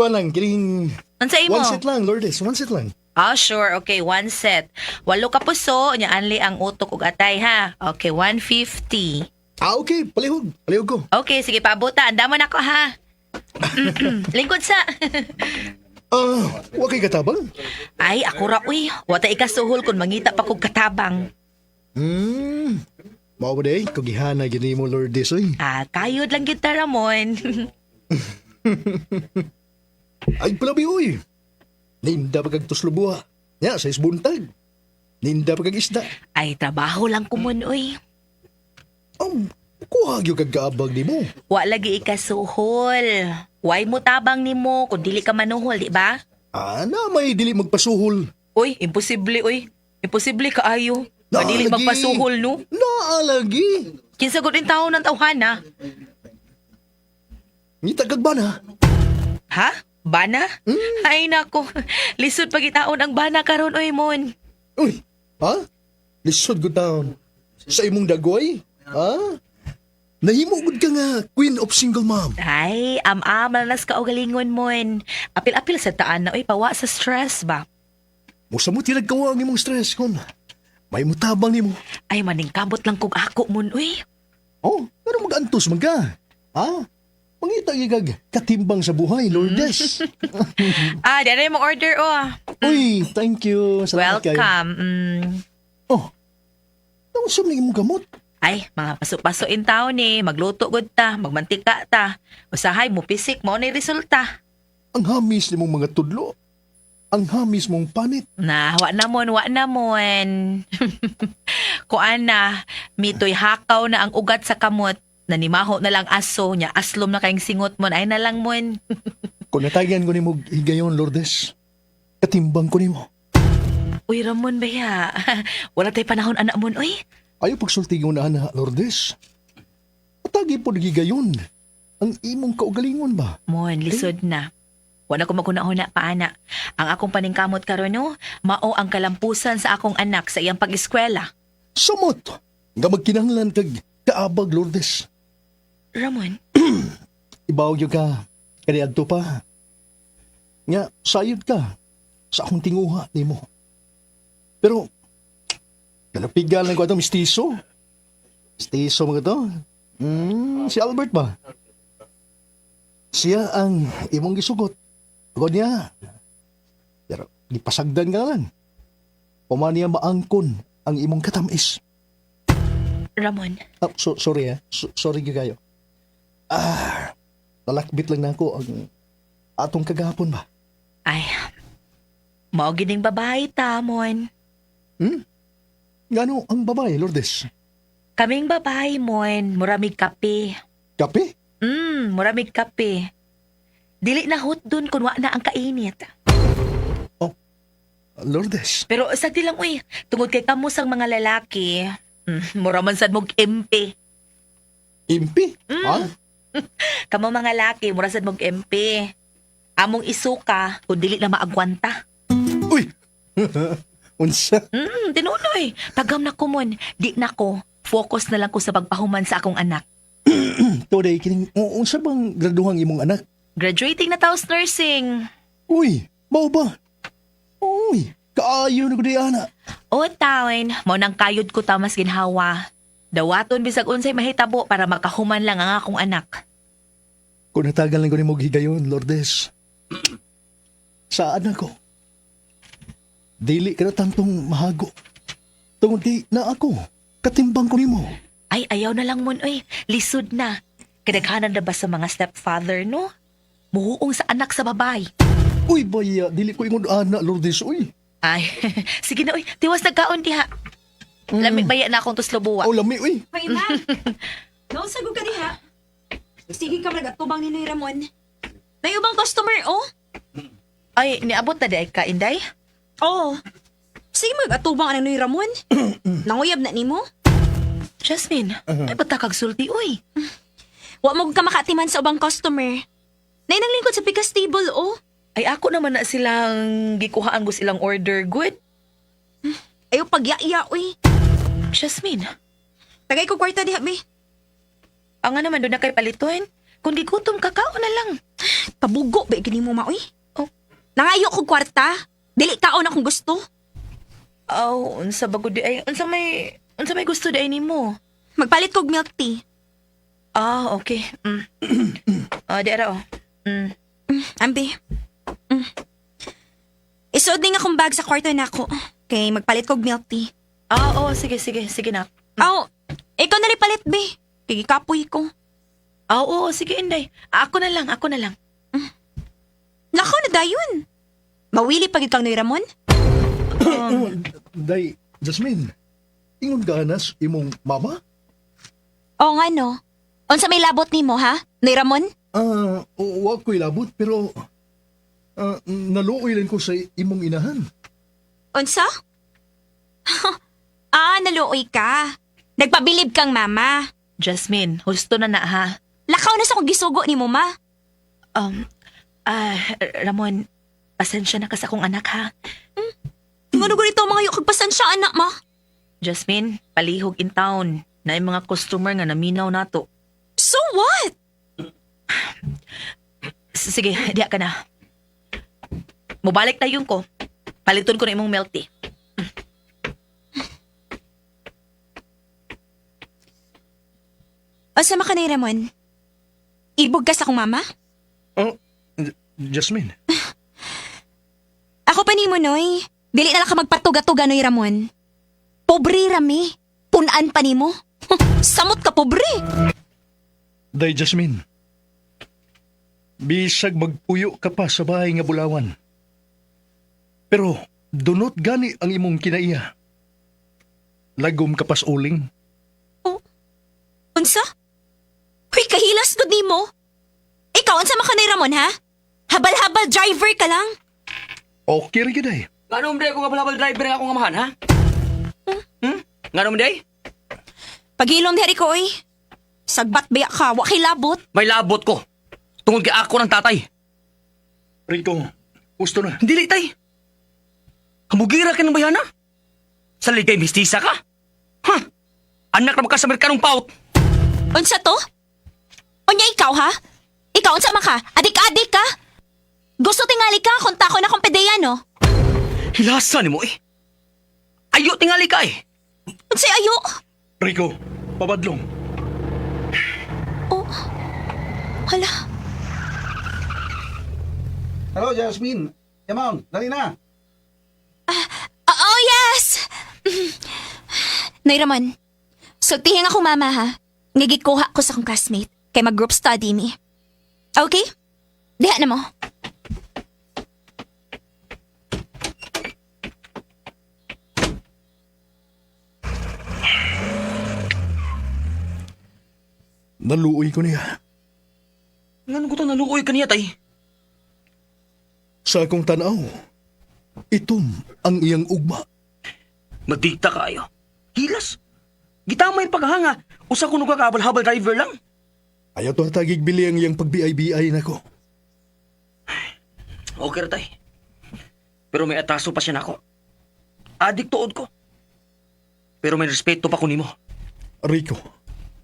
Kuha lang, kining Unsa imo? one set lang, Lourdes. One set lang. Ah, sure. Okay, one set. Walo ka puso, nya anli ang utok ug atay ha. Okay, 150. Ah, okay. Palihog. Palihog ko. Okay, sige, paabota. Andamon ako ha. Lingkod sa. Ah, wa kay katabang? Ay, ako ra uy. Wa ta ikasuhol kung mangita pa kog katabang. Mao ba day? Kugihana gini mo, Lourdes, oy. Ah, kayod lang gyud ta, Ramon. Ay, palabi, oy. Ninda pa kag tuslob buwa. Ya, sa isbuntag. Ninda pa kag isda. Ay, trabaho lang ko mon uy. Kuha gyud kag kaabag nimo. Wa lagi ikasuhol. Way mo tabang nimo kung dili ka manuhol, di ba? Ah, na may dili magpasuhol. Uy, imposible uy. Imposible kaayo. Na, Dili lagi. magpasuhol no. Naa lagi. Kinsa gud in taon ng tawhana? Ngita kag bana. Ha? Bana? Ay nako. Lisod pagitaon ang bana karon oy mon. Uy, ha? Lisod gud taon. Sa imong dagoy? Ha? Nahimo gud ka nga queen of single mom. Ay, am-am nas ka galingon mon. Apil-apil sa taan na oy pawa sa stress ba. Musa mo tilag kawa ang imong stress kon. May mutabang nimo. Ay maningkamot lang kog ako mon uy. Oh, pero mag-antos man ka. Ha? Mangita gyud kag katimbang sa buhay, Lourdes. Ah, dere mo order oh. Uy, thank you. Salamat kayo. Welcome. Oh. Nausap ni imong gamot. Ay, mga paso-paso in taon eh. Magluto gud ta, magmantika ta. Usahay mo pisik mao ni resulta. Ang hamis nimong mga tudlo. Ang hamis mong panit. Na, wa na mon, wa na mon. Kuan na, mitoy hakaw na ang ugat sa kamot. Nanimaho na lang aso nya, aslom na kayong singot mon. Ay na lang mon. Kung natagan ko nimo higayon, Lourdes, katimbang ko nimo. Uy, Ramon baya. Wala tay panahon anak mon, uy. Ayaw pagsulti ko na ana, Lourdes. Atagi po higayon. Ang imong kaugalingon ba? Mon, lisod na. Wala ko maghuna-huna pa, ana. Ang akong paningkamot karon no, mao ang kalampusan sa akong anak sa iyang pag-eskwela. Samot! Nga magkinahanglan kag kaabag, Lourdes. Ramon, Ibaw gyud ka. Kaniadto pa. Nga, sayod ka sa akong tinguha nimo. Pero, nalapigan lang ko itong mistiso. Mistiso mga to. Si Albert ba? Siya ang imong gisugot. Pagod niya. Pero, gipasagdan ka lang. Puma niya maangkon ang imong katamis. Ramon. Ah, so, sorry ah. So, sorry gyud kayo. Ah, nalakbit lang na ako ang atong kagahapon ba? Ay, mao gining babae ta, Mon. Ngano ang babae, Lourdes? Kaming babae, Mon, muramig kape. Kape? Muramig kape. Dili na hot dun kun wa na ang kainit. Lourdes. Pero sagdi lang uy, tungod kay kamo sang mga lalaki, mura man sad mog MP. Impi? Ha? Kamo mga laki, mura sad mog MP. Among isuka kun dili na maagwanta. Uy! Unsa? Tinunoy. Tagam na ko mon, di na ko. Focus na lang ko sa pagpahuman sa akong anak. Today, kining, unsa bang graduhang imong anak? Graduating na taos nursing. Uy, mao ba? Uy, kaayo na ko di ana. O tawin, mao nang kayod ko tamas ginhawa. Dawaton bisag unsay mahitabo para makahuman lang ang akong anak. Kung natagal lang ko nimo higayon, Lourdes. Sa anak ko. Dili ka na tantong mahago. Tungod kay na ako, katimbang ko nimo. Ay, ayaw na lang mon, oy. Lisod na. Kadaghanan na ba sa mga stepfather, no? Muhuong sa anak sa babae. Uy, baya, dili ko ingon ana, Lourdes, uy. Ay, sige na, oy. Tiwas nagkaon diha. Lami baya na akong tuslob buwa. Oh, lami, uy. Hoy, ma'am. Nausag ka diha. Sige ka magatubang ni Noy Ramon. May ubang customer, oh. Ay, niabot na di ka, Inday? Oo. Sige magatubang ang Noy Ramon. Nanguyab na nimo. Jasmine, ay ba't kag sulti, oy? Wa mo ka makaatiman sa ubang customer. Nay nang lingkod sa pikas table, oh. Ay, ako naman na silang gikuhaan ko silang order. Good. Ayo pagyaya, uy. Jasmine, Tagay ko kwarta diha, be. ang nga naman doon na kay palituin. Kung gigutom ka, kaon na lang. Pabugo ba gini mo maoy? Oh. Nangayo kog kwarta. Dili kaon akong gusto. Aw, unsa ba gud di ay unsa may gusto di ay nimo? Magpalit kog milk tea. Ah, okay. Ah, di ara oh. Ambi. Isuod ning akong bag sa kwarto nako. Kay magpalit kog milk tea. Ah, oh, sige sige, sige na. Aw, ikaw na rin palit be. Kay gikapoy ko. Ah, oo, sige Inday. Ah, ako na lang, ako na lang. Nako na dayon. Mawili pagid kang Noy Ramon. Day, Jasmine, ingon ka nas imong mama? Oo nga no. Unsa may labot nimo ha? Noy Ramon? Ah, wa ko'y labot pero naluoy lang ko sa imong inahan. Unsa? Ah, naluoy ka. Nagpabilib kang mama. Jasmine, husto na na ha. Lakaw na sa kong gisugo ni mo, ma. Um, ah, Ramon, pasensya na ka sa akong anak ha. Ngano ganito mga yukag pasensya, anak, ma? Jasmine, palihog in town. Na yung mga customer nga naminaw nato. So what? Sige, diya ka na. Mubalik tayon ko. Paliton ko na imong milk tea. Unsa man ka ni Ramon? Ibog ka sa akong mama? Oh, Jasmine, Ako pa nimo, Noy. Dili na lang ka magpatuga-tuga, Noy Ramon. Pobre rami. Punaan pa nimo. Samot ka, pobre. Day Jasmine. Bisag magpuyo ka pa sa bahay nga bulawan. Pero dunot gani ang imong kinaiya. Lagom ka pas uling. Unsa? Huy, kahilas gud nimo. Ikaw, unsa man ka ni Ramon, ha? Habal-habal driver ka lang. Okay ra gyud ay. Ngano man ko nga balabal driver nga akong amahan, ha? Ngano man day? Pagilom diri ko, oy. Sagbat baya ka, wa kay labot. May labot ko. Tungod kay ako ng tatay. Rico, gusto na. Dili tay. Hamugira ka ng bayana. Sa ligay mistisa ka. Ha? Anak ra man ka sa Amerikanong paut. Unsa to? Unya ikaw ha? Ikaw unsa man ka? Adik-adik ka? Gusto tingali ka kung tako na kong pedeya no? Hilasa nimo eh. Ayo tingali ka eh. Unsay ayo? Rico, pabadlong. Oh. Hala. Hello, Jasmine. Come on, dali na. Oh, yes! Nay Ramon, sultihin ako mama ha. Ngigikuha ko sa akong classmate kay mag-group study mi. Okay? Diha na mo. Naluoy ko niya. Ngano ko to naluoy kaniya tay? Sa akong tanaw, itom ang iyang ugma. Madikta kaayo. Hilas. Gitama yung paghanga. Usa kuno ka habal-habal driver lang. Ayaw to hatagig bili ang iyang pag-BI-BI nako. Okay ra tay. Pero may atraso pa siya nako. Adik tuod ko. Pero may respeto pa ko nimo. Rico,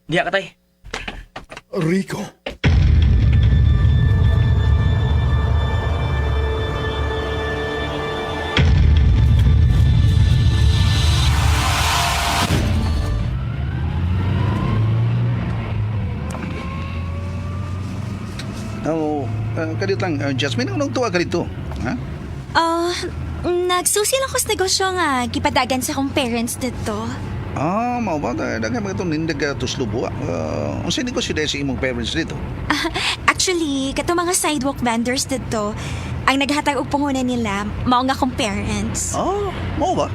Diya ka tay. Rico. Oh, kadit lang. Jasmine, anong tuwa ka dito? Ha? Ah, nagsusi lang ko sa negosyo nga gipadagan sa akong parents dito. Ah, mao ba? Daghan mga itong nindag tuslubo. Ah. Unsa negosyo dahil sa imong parents dito? Actually, kato mga sidewalk vendors dito, ang naghatag og pangunan nila, mao nga akong parents. Ah, mao ba?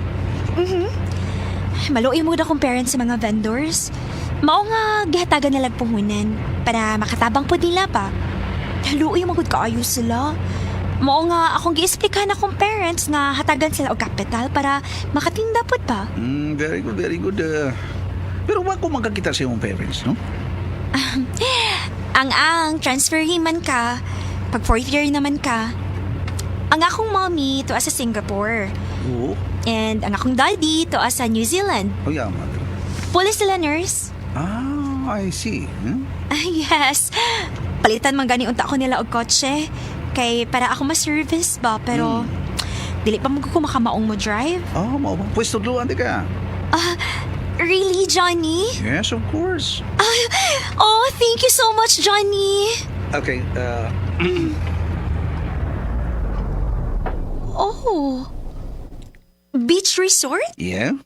Maluoy mo akong parents sa mga vendors. Mao nga gihatagan nila og puhunan para makatabang po nila pa. Luoy mo gud kaayo sila. Mao nga akong giesplikahan akong parents nga hatagan sila og kapital para makatinda pud pa. Very good, very good. Pero wa ko magkakita sa imong parents, no? Ang transferee man ka, pag fourth year naman ka. Ang akong mommy to sa Singapore Oo. and ang akong daddy to sa New Zealand. Oh, yeah, mother. Police sila nurse. Ah, I see. Ah, yes. Palitan man gani unta ko nila og kotse. Kay para ako ma-service ba, pero dili pa mo ko makamaong mo drive. Oh, mao ba? Pwes tudloan di ka. Really, Johnny? Yes, of course. Oh, thank you so much, Johnny. Okay, Oh. Beach resort? Yeah.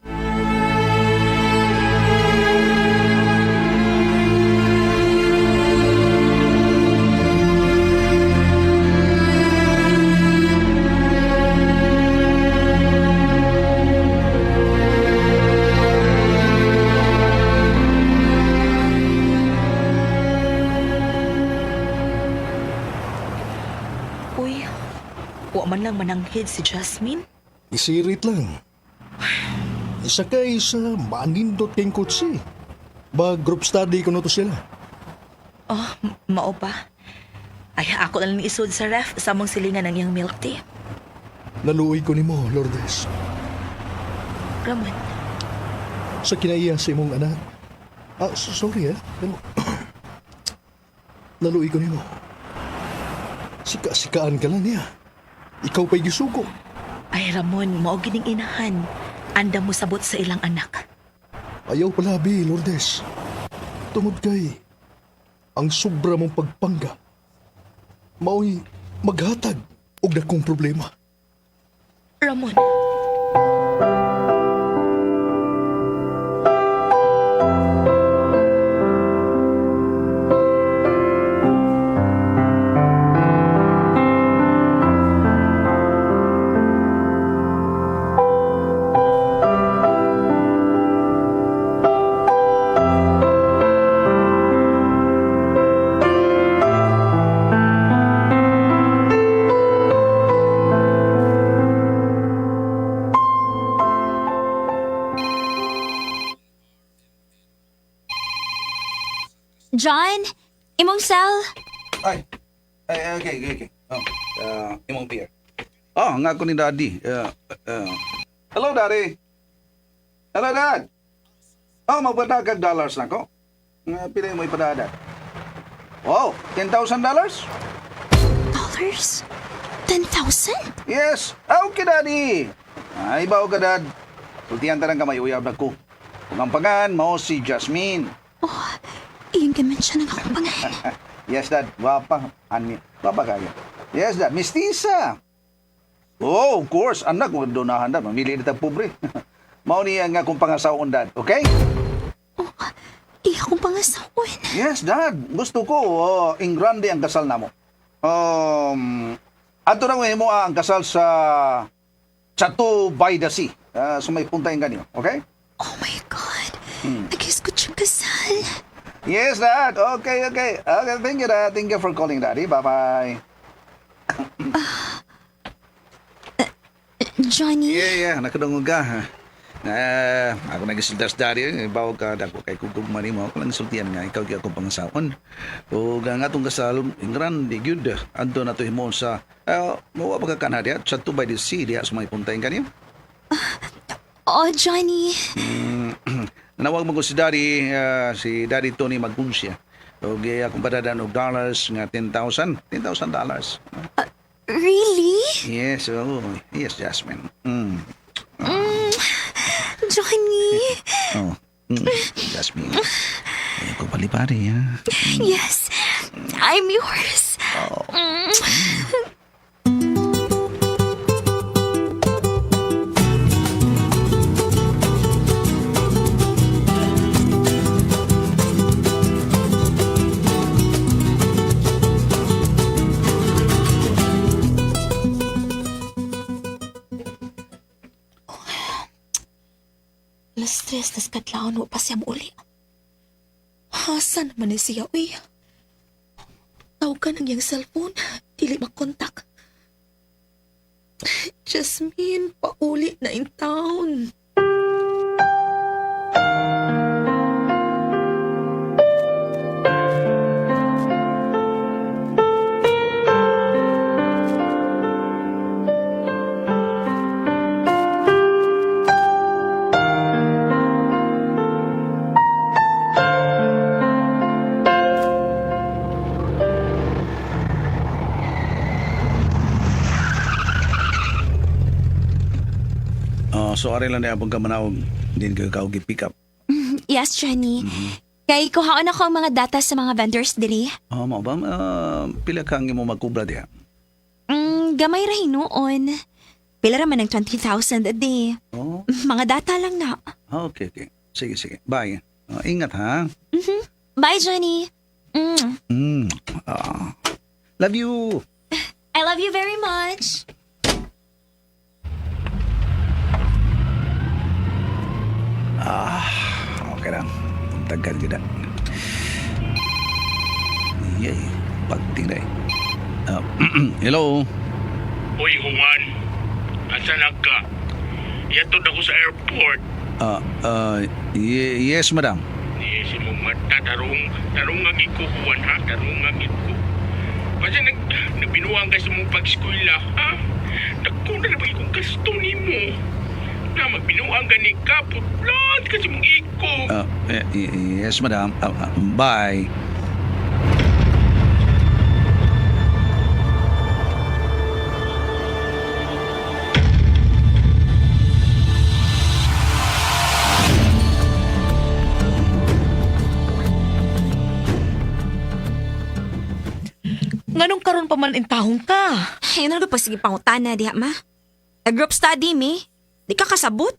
Uy, wa man lang mananghid si Jasmine. Isirit lang. Isa kay sa manindot kayong kotse. Ba group study ko na to sila. Oh, mao ba? Ay, ako na lang isod sa ref sa among silingan ng iyang milk tea. Naluoy ko nimo, Lourdes. Ramon, Sa kinaiya sa imong anak. Ah, sorry eh. Pero, naluoy ko nimo. Sika-sikaan ka lang niya. Ikaw pa'y gisugo. Ay Ramon, mao gining inahan. Anda mo sabot sa ilang anak. Ayaw palabi, Lourdes. Tungod kay ang sobra mong pagpangga. Mao'y maghatag og dakong problema. Ramon. John, imong cell. Ay, ay, okay. Oh, imong beer. Oh, nga ko ni Daddy. Hello, Daddy. Hello, Dad. Oh, magpadagag dollars na ko. Nga, pila mo ipadada? Wow, $10,000? Dollars? 10,000? Yes. Ah, okay, Daddy. Ay, bao ka, Dad. Sultihan ta lang kamay, uyab na ko. Kung ang pangan, mao si Jasmine. Oh, iyong gaman siya ng akong pangalan. Yes, Dad. Wapa. Ani. Wapa kaya. Yes, Dad. Mistisa. Oh, of course. Anak, kung donahan, Dad. Mamili na tag pobre. Mao niya nga kung pangasaon, Dad. Okay? Oh, iya akong pangasawan. Yes, Dad. Gusto ko. Oh, in grande ang kasal namo. Ato na mo ang kasal sa Chateau by the Sea. Ah, so may punta yung ganyo. Okay? Oh my God. Nag-isgot yung kasal. Yes, Dad. Okay. Okay, thank you, Dad. Thank you for calling, Daddy. Bye-bye. Johnny, Yeah. Nakadungog ka. Ha? Ah, ako nagisultas daddy, eh. Bawag ka, dako kay kugug mani mo. Ako lang sultian nga, ikaw gyud akong pangasaon. O nga nga tong kasal, in grande gyud. Adto na to himuon sa, mawa pa ka kanha diha, Chateau by the Sea, diha sa may puntahin kanyo. Oh, Johnny. Nanawag mo ko si Daddy, si Daddy Tony Maguncia. O akong padadan og dollars nga 10,000, $10,000. Really? Yes, oh, yes, Jasmine. Johnny. Oh. Jasmine. Ayaw ko palipari, ha? Yes. I'm yours. Alas tres, tas kadlawon wa pa siya muuli. Asa naman ni siya, uy? Tawag ka ng iyang cellphone, dili makontak. Jasmine, pauli na in town. So ari lang na pag kamanawag. Din kayo ka pick up. Yes, Johnny. Kay kuhaon ako ang mga data sa mga vendors diri. Oh, mao ba? Pila ka ang imo magkubra diha? Gamay ra hinuon. Pila ra man ang 20,000 a day. Oh, Mga data lang na. okay, okay. Sige, sige. Bye. Ingat ha. Bye, Johnny. Mm. Love you. I love you very much. Okay lang. Tagal gid na. Yay, pagting na eh. Hello. Uy, Juan. Asa na ka? Yatod ako sa airport. Yes, madam. Ni si mong mata, tarong, tarong ang iko, Juan, ha? Tarong ang iko. Basta nagbinuang ka sa mong pag-eskwela, ha? Nagkuna na ba ikong gasto ni mo? Na magbinuang ka ni ka, putlan ka sa mong iko. Yes, madam. Bye. Nganong karon pa man intahong ka? Ayun na pa sige pangutana diha ma. A group study mi. Di ka kasabot.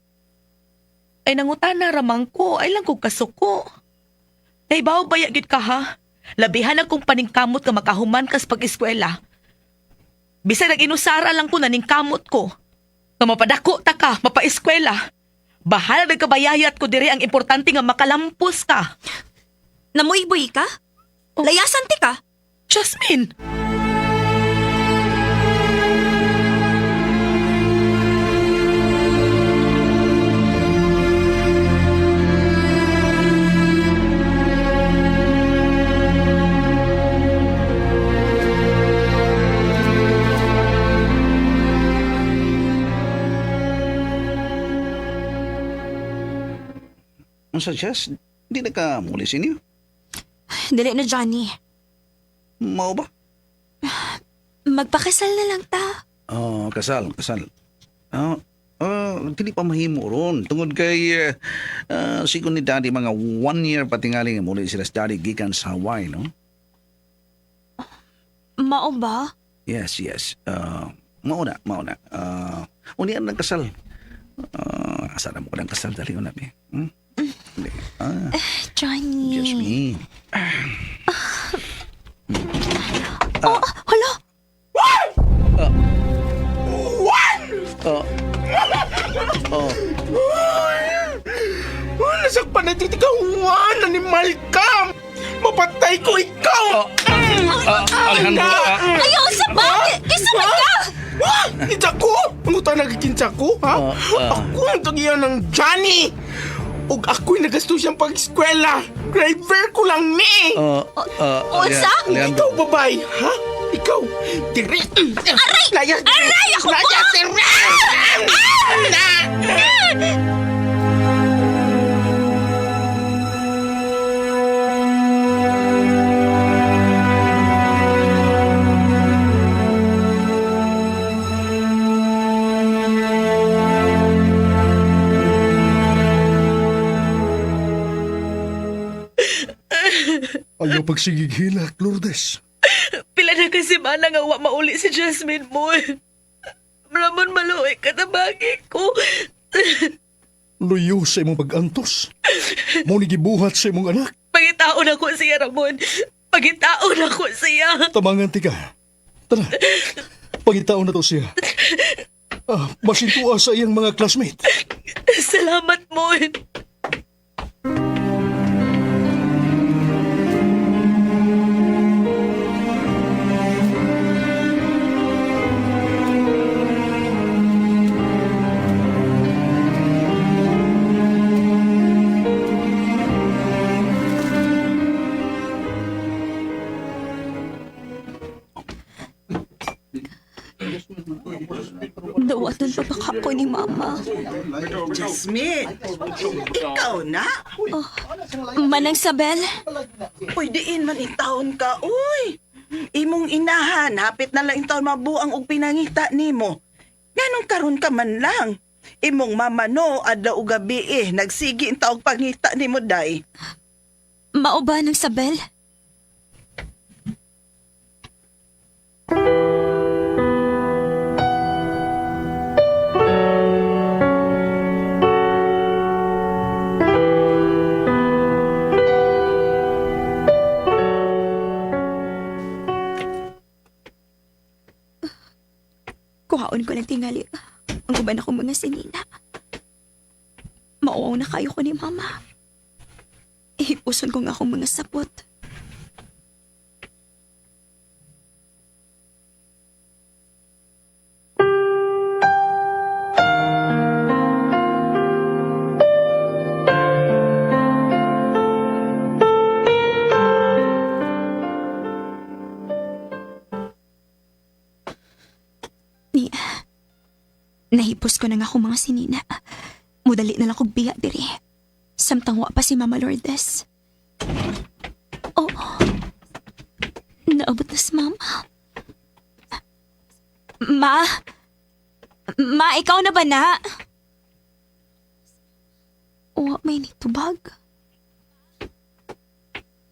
Ay nangutana ramang ko, ay lang kog kasuko. Naibaw baya gyud ka ha? Labihan akong paningkamot nga makahuman kas pag-eskwela. Bisan nag-inusara lang ko naningkamot ko. Nga mapadako ta ka, mapaeskwela. Bahala nagkabayayat ko diri ang importante nga makalampos ka. Namuiboy ka? Layasan ti ka? Jasmine! Unsa, Jess? Di na ka muli sa inyo? Dili na Johnny. Mao ba? Magpakasal na lang ta. Oh, kasal, kasal. Oh, dili pa mahimo ron. Tungod kay sigon ni Daddy mga 1 year patingali nga muli sila sa Daddy gikan sa Hawaii, no? Mao ba? Yes, yes. Mao na, mao na. Unian ng kasal. Asa na mo ko ng kasal dali na be. Dali. Johnny. Jasmine. Oh, hala. Oh. Oh. Oh, nasakpan na dito ka, Juan! Animal ka! Mapatay ko ikaw! Alejandro. Ayaw sa ba? Kisa man ka? Wah! Kinsa ko? Ang uta nagkinsa ko, ha? Ako ang tagiyan ng Johnny! Ug ako'y nagasto siyang pag-eskwela. Driver ko lang ni! Unsa? Alejandro. Ikaw, babay, ha? Ikaw, diri! Aray! Layas! Aray! Ako po! Layas! Diri! Na! Ayaw pagsigig hilak, Lourdes. Pila na kasi semana nga wa mauli si Jasmine mo. Ramon maluoy ka tabagi ko. Luyo sa imong pag-antos. Mo ni gibuhat sa imong anak. Pangitaon ako siya, Ramon. Pangitaon ako siya. Tamangan ti ka. Tara, pangitaon na to siya. Masintua sa iyang mga classmate. Salamat, Mon. Dawaton pa baka ko ni Mama. Jasmine, ikaw na? Manang Sabel, Uy, diin man taon ka, uy. Imong inahan, hapit na lang taon mabuang og pinangita nimo. Nganong karon ka man lang? Imong mama no, adlaw ug gabi eh, nagsigi ang taog pangita nimo day. Mao ba ng Sabel? Kuhaon ko lang tingali ang uban akong mga sinina. Mauaw na kayo ko ni Mama. Ihipuson ko nga akong mga sapot. Ni, nahipos ko na nga akong mga sinina. Mudali na lang kog biya diri. Samtang wa pa si Mama Lourdes. Oh, naabot na si Mama. Ma? Ma, ikaw na ba na? Wa may nitubag.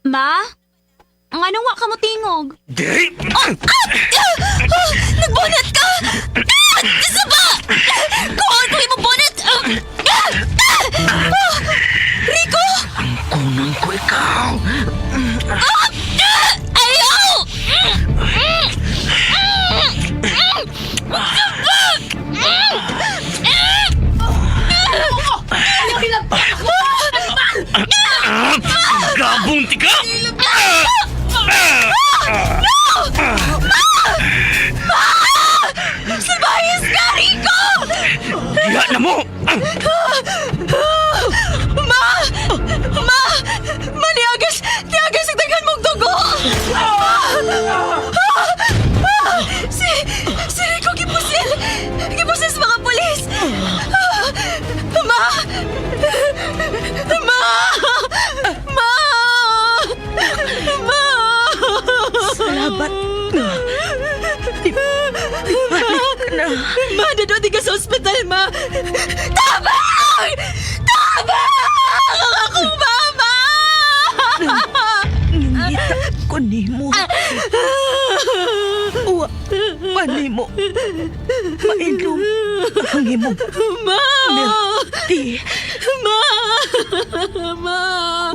Ma? Ang anong wa ka mo tingog? Diri! Ah! Nagbonat ka! Ah! Isa ba? Kuhaan ko yung bonnet! Ah! Ah! Ah! Rico! Kunan ko ikaw! Ah! Ayaw! Gabong tika! Subayas ka, Rico! Diha na mo! Ma! Ma! Ma, niagas! Niagas ang daghan mong dugo! Ma! Ah! Ah! Si... Si Rico gipusil! Gipusil sa mga pulis! Ah! Ma! Ma! Ma! Ma! Salamat na. Balik na. Ma, dadodi ka sa ospital, ma! Tabang! Tabang! Ang akong mama! Nangita ko nimo. Wa pa nimo. Mailom ang imong Ma! milk tea. Ma! Ma!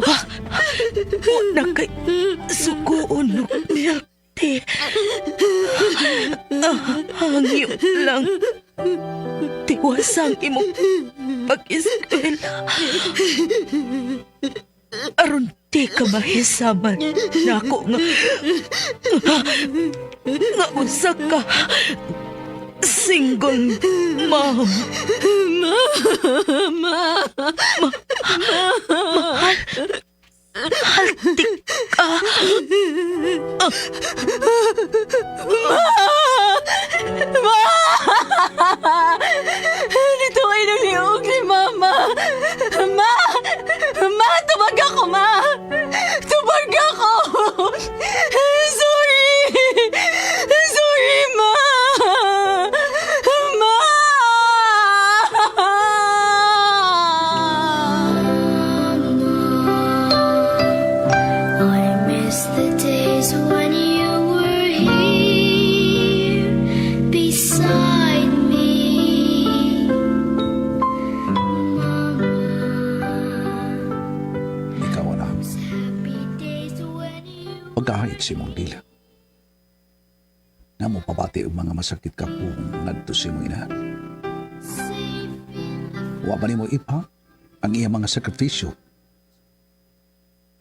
Wa na kay sukuon og milk tea. Ah, hangyo lang. Tiwasang imong pag-eskwela. Aron di ka mahisaman nako nga nga usa ka single mom. Ma! Ma! Mahal. Mahal di ka. Ma! Ma! Dito ay naliog ni Mama! Ma! Ma! Tubag ako, Ma! Tubag ako! Sorry! Sorry, Ma! Ma! I miss the days when you were here beside me. Mama, Ikaw anak, happy days when you pagkahit si mong dila. Nga mo pabati ang mga masakit ka kung ngadto si mong ina. safe in the Wa ba nimo ipa ang iya mga sakripisyo?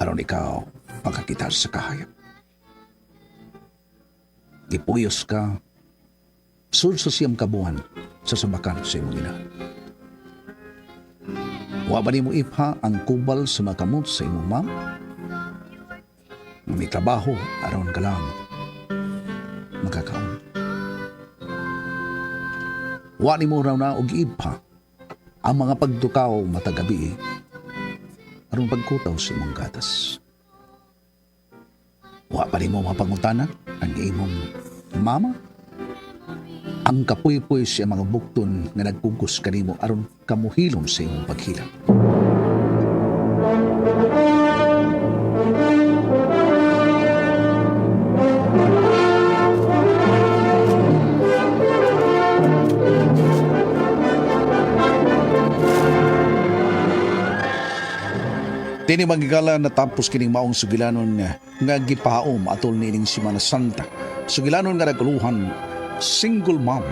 Aron ikaw pagkakita sa kahayag. Gipuyos ka, sud sa siyam kabuan sa subakan sa imong ina. Wa ba nimo ipa ang kubal sa mga kamot sa imong ma'am? Nga May trabaho aron ka lang makakaon. Wa nimo raw na og ipa ang mga pagdukaw matagabi aron pagkutaw sa imong gatas. Wa pa nimo mapangutana ang imong mama? Ang kapuypoy siya mga bukton nga nagkugos kanimo aron kamuhilom sa imong paghilak. Dini magigala natapos kining maong sugilanon nga gipahaom atol niining Simana Santa. Sugilanon nga naguluhan single mom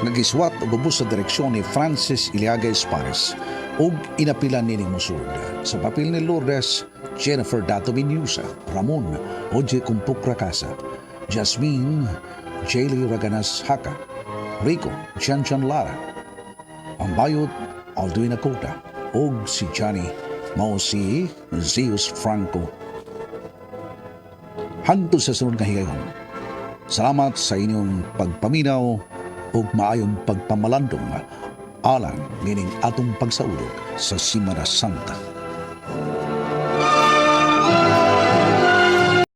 nga giswat og ubos sa direksyon ni Francis Iliaga Espares ug inapila nining musulod. Sa papel ni Lourdes, Jennifer Dato Minusa, Ramon Oje Kumpuk Rakasa, Jasmine Jaylee Raganas Haka, Rico Chan Chan Lara, ang bayot Alduin Acota ug si Johnny mao si Zeus Franco. Hangtod sa sunod nga higayon. Salamat sa inyong pagpaminaw ug maayong pagpamalandong alang nining atong pagsaulog sa Simana Santa.